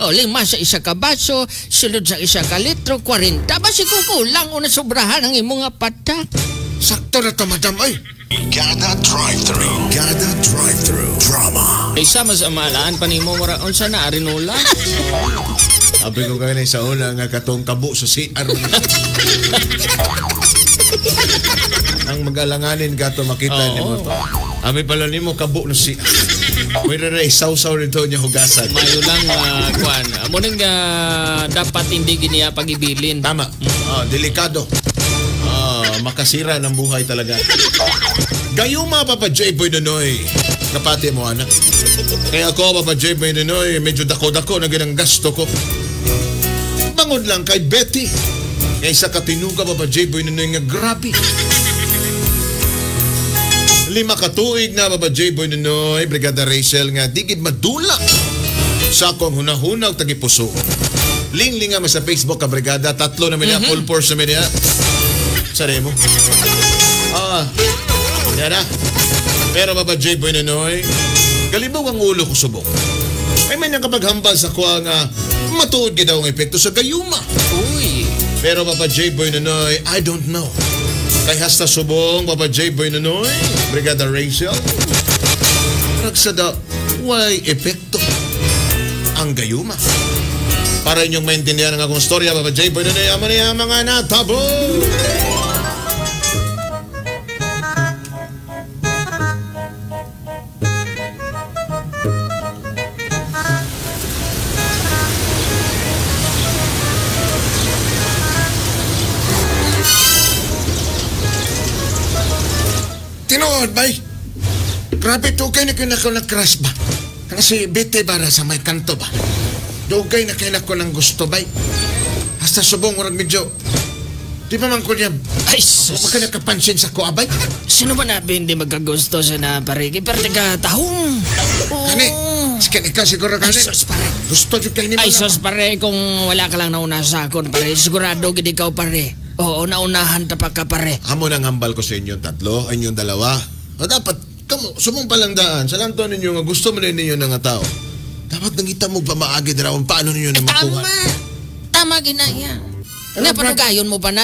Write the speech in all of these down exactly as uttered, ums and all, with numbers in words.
O, lima sa isa ka baso, sulod sa isa ka litro, kwarenta. Basi kung kulang o nasobrahan ang imo nga patak. Sakto na to, madam, ay. Brigada Drive-Thru. Brigada Drive-Thru. Drama. Isa mas amalaan pa nimo, mura, unsa na, arinola? Abi ko kayo na sa una nga katong kabo sa C R. Ang mag-alanganin ka to, makita Oo. nimo to. Abi pala nimo, kabo na si Pwede na isawsaw nito niya hugasan. Mayo lang, ah, kwan. Amo ning, ah, dapat hindi giniya pag-ibilin. Tama. Ah, delikado. Ah, makasira ng buhay talaga. Gayuma, Papa J Boy Nonoy. Napati mo, anak. Kaya ako, Papa J Boy Nonoy, medyo dako-dako na ginang gasto ko. Bangod lang kay Betty. Kay sa katinuga, Papa J Boy Nonoy, nga grabe. Lima ka tuig na, Papa J Boy Nonoy, Brigada Rachel, nga di gid madula sa akong hunahuna ug tagipuso. Linglinga mo sa Facebook, ka Brigada. Tatlo na mi niya, Mhm. full force na mi niya. Sari mo. Ah, yan na. Pero, Papa J Boy Nonoy, galibog ang ulo ko subong. Ay, may nakapaghambal sa kuha nga matuod gid daw ang epekto sa gayuma. Uy. Pero, Papa J Boy Nonoy, I don't know. Kay hasta subong, Papa J Boy Nonoy, Brigada Rachel, nagsada, way epekto ang gayuma. Para inyong maintindihan ang akong storya, Papa J Boy Nonoy, amo niya ang mga natabo. Tinuod, bay. Grabe, dugay na ko na ko na-crush ba? Kana si Bete Bara sa may kanto ba? Dugay na kay na ko nang gusto, bay. Hasta subong, murag medyo, di pa man ko niya, Ay, sus. Wa ka nakapansin sa ko, abay? Sino ba na hindi magkagusto sa na, pare? Kay perte ka tahong. Oo. Kani, sikin ikaw siguro, Ay, kani. Sus, pare. Gusto jud kay ni Ay, mga sus, pare, kung wala ka lang nauna sa akon, pare, sigurado gid ikaw, pare. Oo, naunahan ta pa ka, pare. Amo nang hambal ko sa inyo tatlo, inyong dalawa. O, dapat, kamo, sumong palandaan, sa lantaw ninyo nga gusto man ninyo na nga tao. Dapat nangita mo pamaagi dira kung paano ninyo na Eh, makuha. Tama. Tama, ginaya. Pero, Nga, Brad, panugayon mo pa na,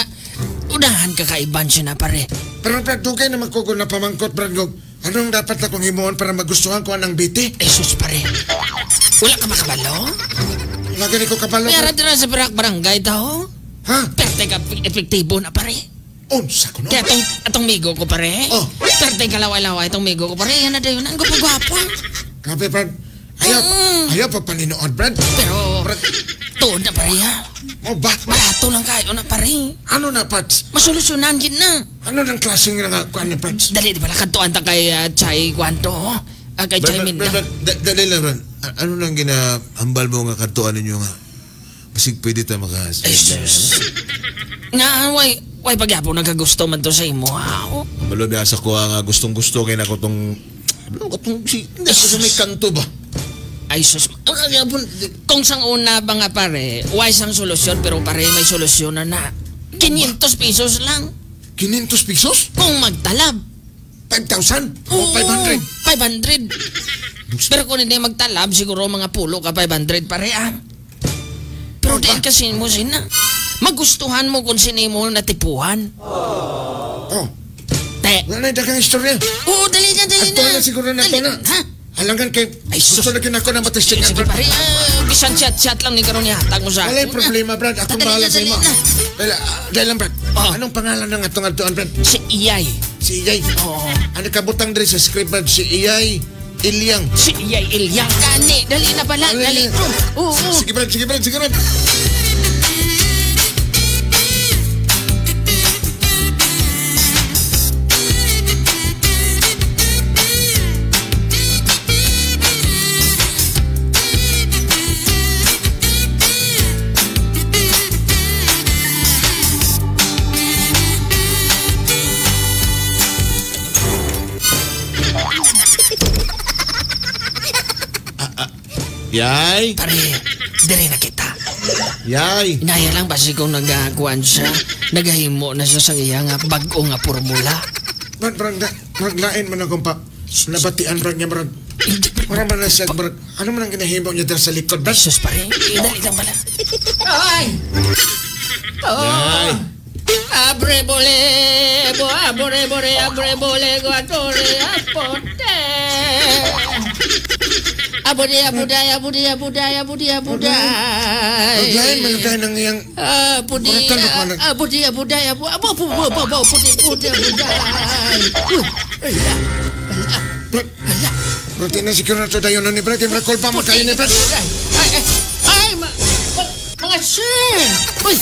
unahan ka kaiban siya na, pare. Pero, Brad, dugay naman ko kung napamangkot, Brad, kung anong dapat na kong himuon para magustuhan ko anang Biti? Eh, sus, pare. Wala ka makabalo? Wala gani ko kabalo, May Brad. Ara dira sa barak barangay, tao? Ha? Perte ka pi-, epektibo na, pare. Unsa ko, no? Kaya atong, atong migo ko, pare. Oh. Perte ka laway-laway, atong migo ko, pare. Yan na dayon, ang gwapo-gwapo. Grabe, Brad. Ayaw, Mm. ayaw pagpalinood, Brad. Pero, Brad. Tuod na, pare, ha? Oh, ba? Barato lang kayo na, pare. Ano na, Pads? Masolusyonan gid na. Ano nang klaseng nga nga kuan ni Pads? Dali, di pala, kadtuan ta kay, ah, Chay Kwanto, oh. Ah, kay Brad, Chay Brad, Minda. Brad, Brad, da-, dali lang, Brad. A-, ano nang ginahambal mo nga kadtuan ninyo nga? Basig pwede ta maka- Ay, sus. Nga, way, way pagyapon nagkagusto man to sa imo, ha? Oh. Malo biya sa ko nga gustong-gusto kay nako tong, ano, katong si, hindi, sa may kanto ba? Ay, sus. Ang, ang yapon, di- Kung sang una ba nga, pare, way sang solusyon, pero, pare, may solusyon na na. Quinientos pesos lang. Quinientos pesos? Kung magtalab. Five thousand? O Oo, five hundred? Five hundred. Pero kung hindi magtalab, siguro mga pulo ka five hundred, pare, ah. Pero Ano di ba? Kasi mo sina. Magustuhan mo kung sino mo natipuhan. Oh. Te. Wala na yung daghang istorya. Oo, dali na, dali Ato na. Na siguro na Dali. to na. Ha? Alangan kay Ay, sus. Gusto na kinako na matistingan, Sige, Brad. Pare. Ah, bisan chat-chat lang ni karon niya. Tag mo sa Wala yung problema, Brad. Akong Dali bahala na, sa dali imo. na. Dali, ah, dali lang, Brad. Oh. Anong pangalan ng atong adtuan, Brad? Si Iyay. Si Iyay. Oo. Ano kabutang diri sa script, Brad? Si Iyay Ilyang. Si Iyay Ilyang. Gani, dali na pala. Dali Dali. na. Oo, oo. Sige, Brad. Sige, Brad. Sige, Brad. Ah, ah. Yay! Pare, diri na kita. Yay! Inaya lang basi kung nagakuan siya, nagahimo na siya sang iya nga bag-o nga formula. Brad, brad, da-, brad, lain man akong pa-, nabatian, brad, nga, brad. Hindi, pre, Mura man na siya, murag, ano man ang ginahimo niya dira sa likod, Brad? Jesus, pare. Idali lang pala. Ay! Oh! Ay! Abre bole, bo, abore bore, abre bole, go atore, apote. Abudi, abuday, abudi, abuday, abudi, abuday. Agay, malagay nang iyang Abudi, Murag tandok ah, man. Abudi, abuday, abu, abu, abu, abu, abu, abudi, abudi, abuday. Uy, ala, ala. Brad, Brad, ina, siguro na to dayon na ni Brad. Yung kulba mo kayo ni Brad. Ay, ay, ay, ma-, ma-, mga sir. Uy,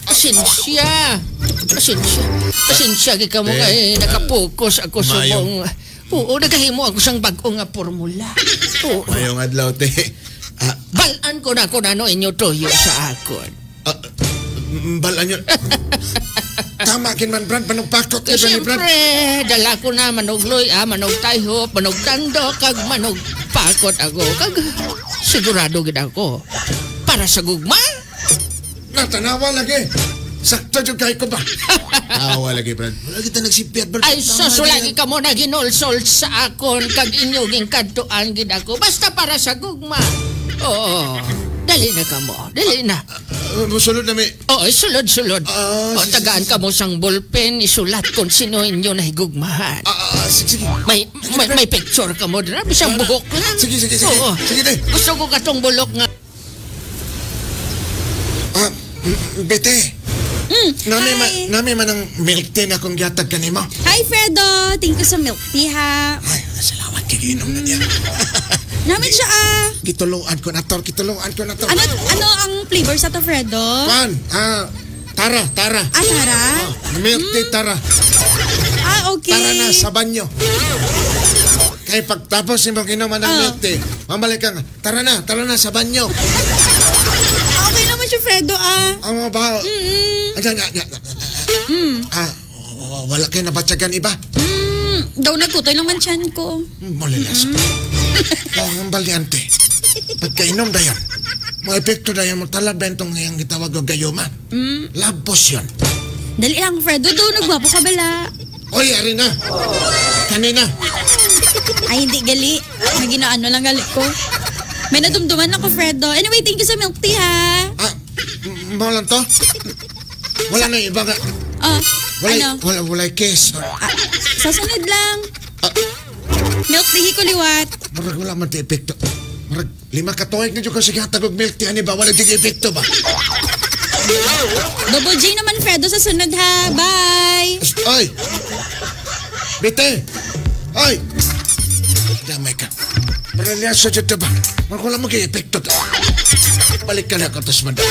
pasensya. Pasensya. Pasensya, di ka mo Te, kay nakapokus ako sa Mayo. mong, oo, nagahimo ako sang bag-o nga formula. Oo. Mayong adlaw, te. Ah, Balan ko na kung ano inyo tuyo sa akon. Ah, mm, bal-an yun. Tama gid man, Brad. Manugpakot ka, Brad. Siyempre, dala ko na manugloy, ah, manugtayhop, manugtandok, kag manugpakot ako. Kag sigurado gid ako. Para sa gugma? Natanawa lagi. Sakto jud kay ko ba? Tawa lagi, Brad. Wala kita nagsipyat, Brad. Ay, Tama sus, na wala yan. Gid kamo na ginulsol sa akon, kag inyo gingkadtuan gid ako. Basta para sa gugma. Oo. Dali na kamo. Dali na. Ah, musulod na mi. Oo, sulod, sulod. Ah, O, sige, tagaan sige. kamo sang ballpen, isulat kung sino inyo nahigugmahan. Ah, ah, sige, sige. May, may, may picture kamo dira, bisang Wala. buhok lang. Sige, sige, sige. Oo. Sige, te. Gusto ko katong bulok nga. Ah, m-, Bete. Mm, Nami ma-, hi. nami man ang milk tea na akong gihatag kanimo. Hi, Fredo. Thank you sa milk tea, ha. Ay, salamat kay giinom na niya. Namin siya, ah. Gituluan ko na to, gituluan ko na to. Ano, ano ang flavor sa to, Fredo? Kwan, ah, Tara, Tara. Ah, Tara? Ah, milk tea, Tara. Ah, okay. Tara na sa banyo. Kay pagtapos nimo inom ang Ah. milk tea, mamalik ka nga, "Tara na, tara na sa banyo." Okay naman siya, Fredo, ah. Ang mga ba? Mm-mm. Ayan, ayan, ayan, ayan. Mm. Ah, Oh, wala kay nabatyagan iba? Hmm, daw nagkutoy lang man tiyan ko. Hmm, malilas. Mm-mm. Oh, ang balyante. Pagkainom dayon, mo epekto dayon mo talab dayon tong iyang gitawag og gayuma. Mm. Love potion. Dali lang, Fredo. Daw nagwapo ka bala. Oy, ari na. Kanina. Ay, hindi gali. Naginaano lang gali ko. May nadumduman ako, Fredo. Anyway, thank you sa milk tea, ha? Ah, m-, mo lang to? Wala na iba nga. Oh, Walay, ano? wala, walay case. Ah, sa sunod lang. Ah. Milk tea ko liwat. Murag wala man ti epekto. Murag lima ka tuig na jud ko sige hatag og milk tea, ani ba? Wala di epekto ba? Double J naman, Fredo, sa sunod, ha. Bye. Ay! Bete! Ay! Damay ka. Paralyaso dyan ka ba? Wala ko lang mag-epekto. Balik ka na ako, tas madam.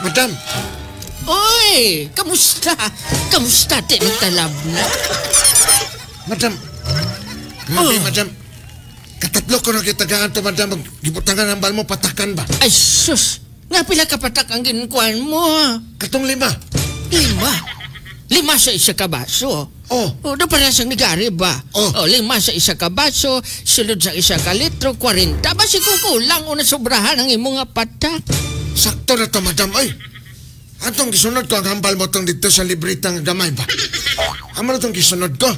Madam! Oy! Kamusta? Kamusta, ti nagtalab na? Madam! Grabe, Oh. madam. Katatlo ko na kitagaan to, madam. Gibutangan ang bal mo, patakan ba? Ay, sus! Nga pila ka patak ang ginkuan mo? Katong lima. Lima? Lima sa isa ka baso? Oh. O, do para sa nigari ba? Oh. O, lima sa isa ka baso, sulod sa isa ka litro, kwarenta. Basi kung kulang o nasobrahan ang imo nga patak. Sakto na to, madam, oy. Atong gisunod ko ang hambal mo tong dito sa librita nga gamay ba? Amo na tong gisunod ko.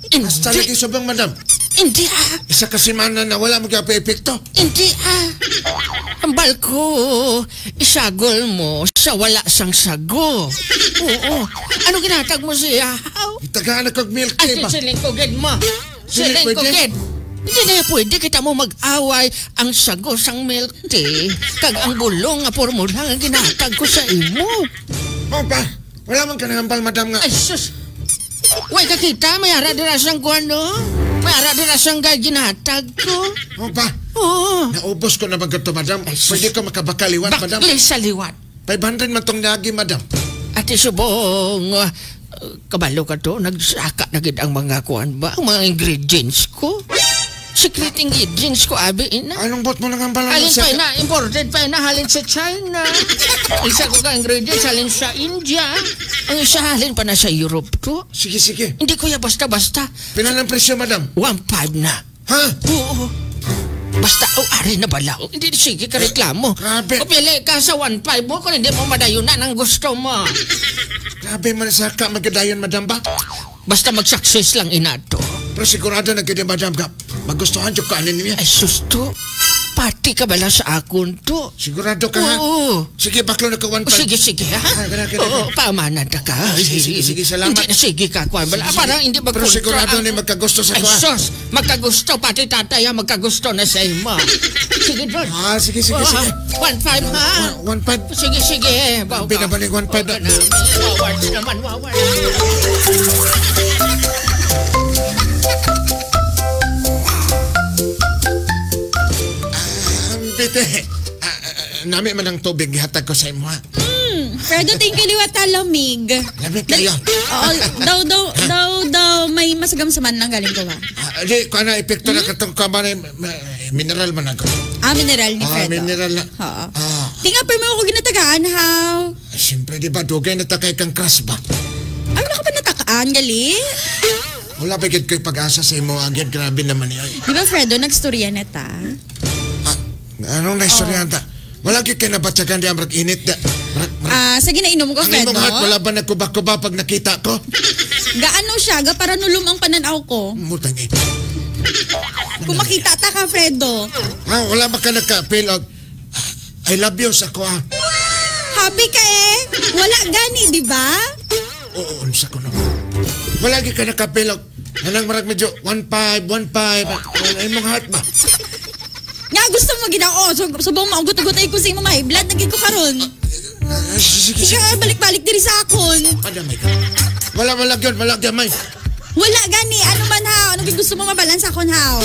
Hindi. Hasta lagi subong, madam. Hindi, ah. Isa ka semana na wala mo gyapon epekto. Hindi, ah. Hambal ko, isagol mo sa wala sang sago. Oo. Ano ginatag mo siya? Itagaan ako og milk Ay, tea ba? Siling ko gid mo. Dili Siling ko pwede? gid. Hindi na pwede kita mo mag-away ang sago sang milk tea kag ang bulong nga formula nga ginatag ko sa imo. Mo pa, wala man ka nangambal, madam, nga. Ay, sus. Way ka kita, may ara dira sang kuwan, no? May ara dira sang gay ginatag ko. Mo pa, Oo. naubos ko na ba gato, madam? Ay, sus. Pwede ko makabakaliwan, madam? Bakli sa liwat. Five hundred man tong niagi, madam. Ate Subong, uh, kabalo ka to, nagsaka na gid ang mga kuan ba? Ang mga ingredients ko. Secret ingredients ko, abi, ina. Anong bot mo nang hambal Halin sa pa ina, imported pa ina, halin sa China. Isa ko ka ingredients, halin sa India. Ang isa halin pa na sa Europe ko. Sige, sige. Hindi ko ya basta-basta. Pila ng presyo, madam? One five na. Ha? Oo. Basta, oh, ari na bala. Oh, hindi, sige ka reklamo. Grabe. Mapili ka sa one five mo kung hindi mo madayon na ang gusto mo. Grabe man sa ka magkadayon, madam, ba? Basta mag-success lang inato. Pero sigurado na gid, madam, nga magustuhan jud ka ani niya. Ay, sus, to. Pati ka bala sa akon, to. Sigurado ka, ha? Oo. Sige, baklo na ka one five. Sige, sige, ha? Ah, kana, kana, Oo, kana. Paamanan ta ka. Ah, sige, sige, sige, salamat. Hindi na sige ka, kuwan. Bala, Sige, sige. parang hindi Pero magkontra sigurado ang ni magkagusto sa Ay, kuwan. sus. Magkagusto, pati tatay, ha, magkagusto na sa imo. Sige, Dol. Ah, sige, sige, Oh, sige. One five, ha? One, one five. Sige, sige. Bawa Pinabaling one five na. Wawa naman, wawa. Ah, bite. Ah, ah, nami man ang tubig gihatag ko sa imo, ha? Hmm, Fredo, thank you liwat, ha, lamig. Lamig Dali. kayo. Oo, daw, daw, daw, daw, may masagamsaman lang galing ko, ha? Ah, di, kung ano, epekto na Hmm? katong kabanay, ma-, mineral man ako. Ah, mineral ni Ah, Fredo. mineral na. Oo. Ah. Di nga, pero mo ako ginatagaan, haw. Ay, siyempre, di ba, dugay na takay kang crush ba? Ay, wala ka pa natakaan, gali? Wala pa gid ko'y pag-asa sa imo, agad. Grabe naman niya. Di ba, Fredo, nagstorya na ta? Ah, anong naistoryahan ta? Wala gyud kay nabatyagan di ang init da. Murag, murag, Ah, sige na, inom ko, ang Fredo. imong heart, wala ba nagkuba-kuba pag nakita ko? Gaano siya? Ga paranulom ang pananaw ko. Mutang eh. Kung makita ta ka, Fredo. Ah, wala ba ka nagka-feel og, "I love you" sa ko, ah? Happy ka eh. Wala gani, di ba? Oo, unsa ko na. Wala gyud ka nagka-feel og, anang murag medyo one five, one five. Ang imong heart ba? Nga gusto mo gina-, oh, so, subong maugot-ugot ay ko sa imo, may blood na gid ko karon. Ah, sige, sige, Sige, sige. ay, balik-balik diri sa akon. Madam, may ka. Wala, wala gyud, wala gyud, may. Wala gani, ano man ha? Ano gid gusto mo mabalan sa akon ha?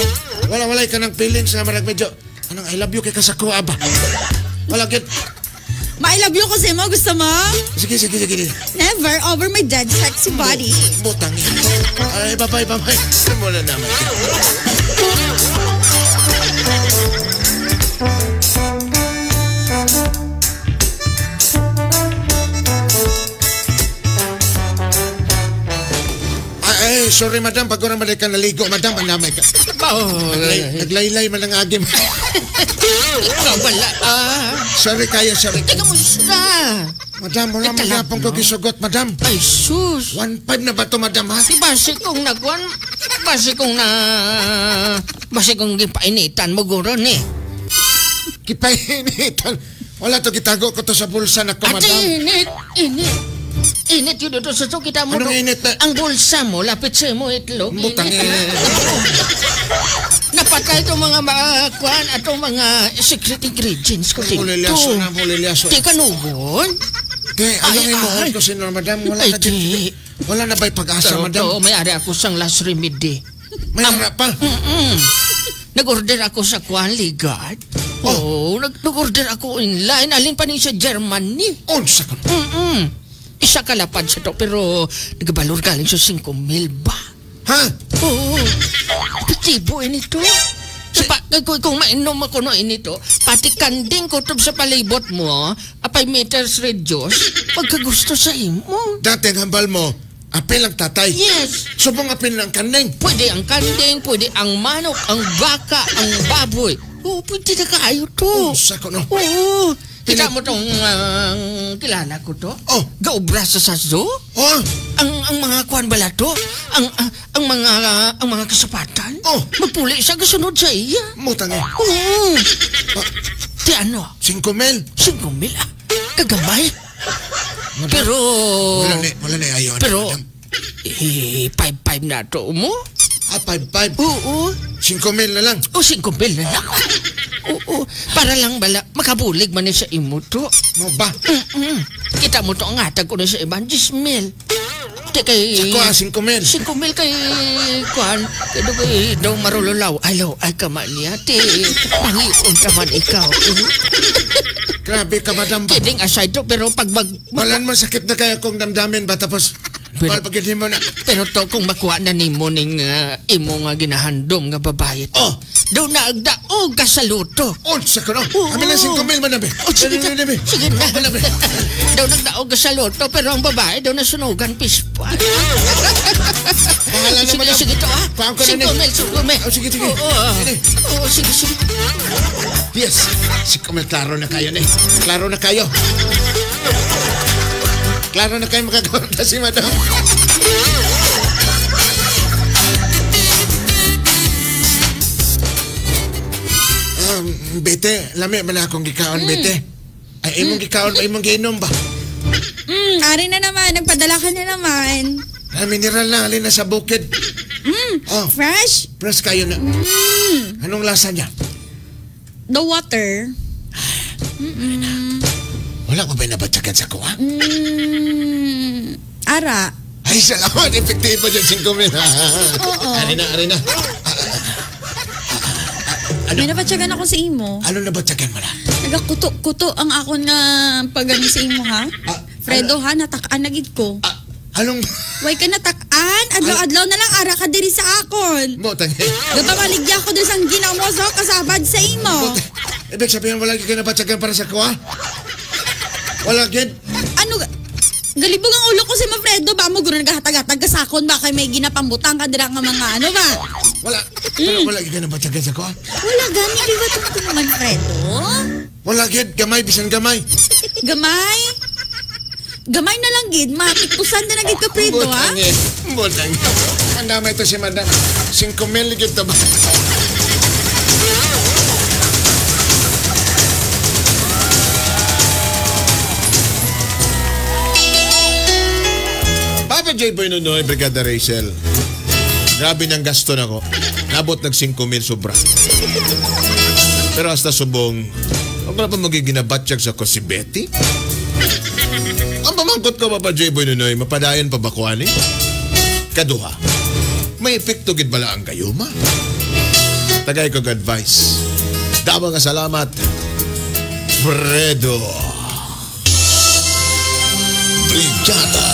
Wala, wala ka ng feelings na marag medyo, anong I love you kay ka sa kuha ba? Wala gyud. Ma, I love you ko sa imo, gusto mo? Sige, sige, sige, sige. Never over my dead sexy body. Butang. Ay, bye-bye, bye-bye. Muna naman. Ay, ay, sorry, madam. Pag oras man ka naligo, madam, ang namay ka. Oh, Naglay-, ay. naglaylay man ang agim. Ikaw wala, ah. Sorry kayo, sorry. Teka, musta? Madam, wala Ikaw man lang, gyapon ko no? gisugot, madam. Ay, sus. One five na ba to, madam, ha? Di basi kung nagwan, basi kung na, basi kung gipainitan mo, guro, ni. Gipainitan? Wala to, gitago ko to sa bulsa na ko, Ate, madam. init, init. Init yun ito sa to, kita mo Anong to. init na? Ang bulsa mo, lapit sa mo, itlog. Butang Init eh. na. Napatay itong mga, mga, kwan, atong mga secret ingredients ko Ang dito. ulilyaso na, ang ulilyaso. Di ka nugon? Di, ano Ay, yung inuhon ay. ko, Senyor Madam? Wala Ay, na di. din. Wala na ba'y pag-asa, Pero Madam? to, may ari ako sang last remedy. May Am-, ara pa? Mm-mm. Nag-order ako sa kwan, Ligad. Oh. Oo, nag-, nag-order ako online. Alin pa ni sa Germany. Unsa ka? Mm-mm. Isa ka lapad sa to, pero nagabalor galing sa singko mil ba? Ha? Oo. Epektibo ini to. Sa Si- pa, kung, kung mainom ako no ini to, pati kanding kutob sa palibot mo, apay meters radius, pagkagusto sa imo. Dati ang hambal mo, apil ang tatay. Yes. Subong apil ang kanding. Pwede ang kanding, pwede ang manok, ang baka, ang baboy. Oo, pwede na kaayo to. Unsa ko no? Oo. Kita Pina- mo tong, ah, kilala ko to? Oh. Gaobra sa saso? Oh. Ang, ang mga kuwan bala to? Ang, ah, ang mga, ang mga kasapatan? Oh. Magpuli siya, gasunod sa iya. Mutang eh. Oo. Ah. Ti ano? Singko mil? Singko mil, ah. Kagamay. Madam, Pero wala ni, wala ni ayo, pero, madam. Eh, five five na to mo? Ah, five five? Oo. Singko mil na lang. O, singko mil na lang. Oo. Para lang bala, makabulig man ni sa imo to. Mo ba? Mm-mm. Kita mo to, ang hatag ko na sa iban, diyes mil. Te kay Sa ko, ah, singko mil. Singko mil kay, kuan, kay daw, kay daw marululaw. Ay, law, ay, kama niya, te. Pangion ka man ikaw. Grabe ka, madam. Kidding aside to, pero pag mag- Malan mo, sakit na kaya kong damdamin ba? Tapos, Pero, Paul, pagkilhin mo na. Pero to, kung makuha na nimo ning, ah, imo nga ginahandom nga babae to, Oh. daw na agdaog ka sa loto. Unsa ka, no? Oo. Abi lang singko mil, madam, eh. Oh, sige Dali, na. dali, dali. Sige na. Madam, eh. Daw nagdaog ka sa loto, pero ang babae daw nasunugan, pispan. Mga Wala na, sige, madam. Sige to, ha? Kuhaan ko na ni. Singko mil, singko mil. Oh, sige, sige. Oo, oo. Sige, sige. Oo, sige, sige. Yes. Singko mil, klaro na kayo ni. Klaro na kayo. Klaro na kayo, makakwarta si madam. Um, Bete, lami man akong gikaon, hmm, Bete. Ay, imong gikaon ba, imong giinom ba? Mm, ari na naman, nagpadala ka na naman. Ah, mineral na, halin na sa bukid. Mm, oh, fresh? Fresh kayo na. Mm. Anong lasa niya? The water. Mm-mm. Wala ko ba nabatyagan sa kuha? Mm, ara. Ay, salamat. Epektibo dyan, singko mil. Oo. Ari na, ari na. Ano? May nabatyagan ako sa imo. Ano nabatyagan mo na? Nagakuto-kuto ang akon nga pagano sa imo, ha? Ah, Fredo, ano? Ha? Natak-an na gid ko. Ah, anong Way ka natak-an? Adlaw-adlaw na lang ara ka diri sa akon. Mo, tang- Gapabaligya ko diri sang ginamos, oh, kasabad sa imo. Mo, tang- Ibig sabihin, wala gyud ka nabatyagan para sa kuha? Wala gyud? Ano ga-, galibog ang ulo ko si Mafredo, ba mo guro nagahatag-hatag ka sa akon, ba kay may ginapambutang ka dira nga mga ano ba? Wala. Mm. Wala, wala gyud ka nabatyagan sa kuha? Wala gani, liwat ko naman, Fredo. Wala gyud, gamay, bisan gamay. Gamay? Gamay na lang gid, matikpusan na lang gid ka, Fredo, ha? Butang eh. Butang. Ang damay to si Madam. Singko mil gyud to ba? Papa J Boy Nonoy, Brigada Rachel. Grabe nang gasto na ko. Nabot nag singko mil sobra. Pero hasta subong, ang wala pa magiginabatyag sa ko si Betty? Ang pamangkot ko, Papa J Boy Nonoy, mapadayon pa ba ko ani? Kaduha, may epekto gid bala ang gayuma? Tagay kog advice. Damo nga salamat, Fredo. Brigada